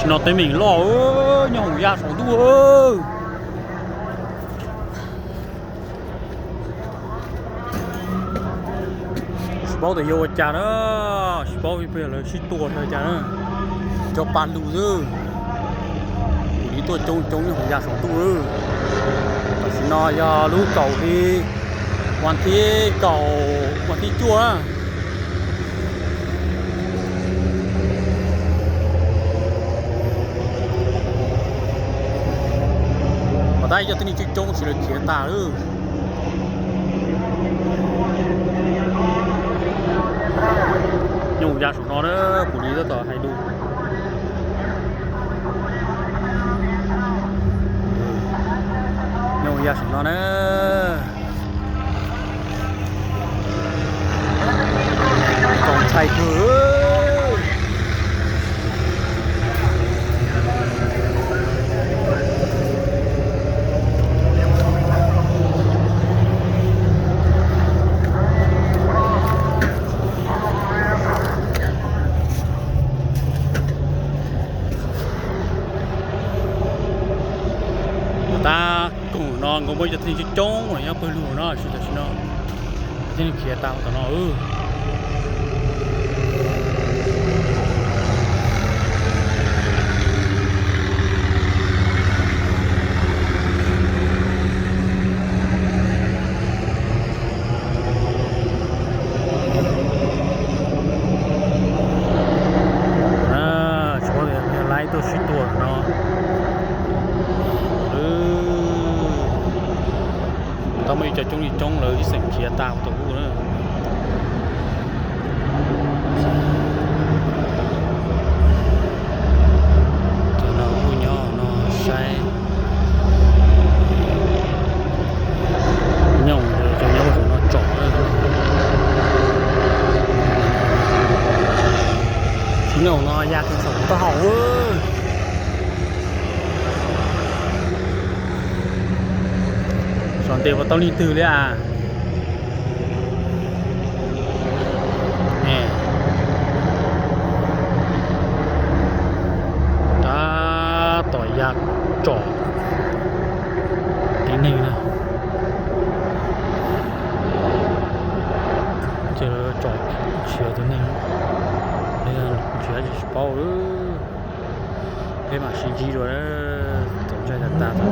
No teeb meem loj, nyob hoom yaj saum ntuj. Tsis paub tias yog ua cas na, tsis paub peb lawv sib tua li cas na. Cov pa lug xwb, kuv li tuaj coob coob nyob hoom yaj saum ntuj. Tam sim no yog lub kaum hli, vas thib kaum, vas thib cuaj na. Mas tab yog tib neeg coob coob tsis lawv khiav tag lawm. Nyob ya saum no na, kuv li tab tom hais lus. Nyob ya saum no na. Txaus ntshai kawg. Tab koom no nkawd muaj cov tib neeg coob coob los nyob pawg lug no, tab sis tam sim no cov tib neeg khiav tas tom no. Tsis paub tias laib tuaj sib tua no. Tau muaj ib co coob li coob lawv ib xeem khiav tag tom ub na. Cov no kuj nyob no saib. Nyob, cov nyob no tsom. Nyob no ya kiag saum taub hau. Tsom ntes puas tau leej twg li as? Tab tom ya tsom tib neeg na. Ces tsom nrhiav tus neeg, nrhiav tsis paub. Peb mam sib ntsib dua, txaus ntshai tas tas.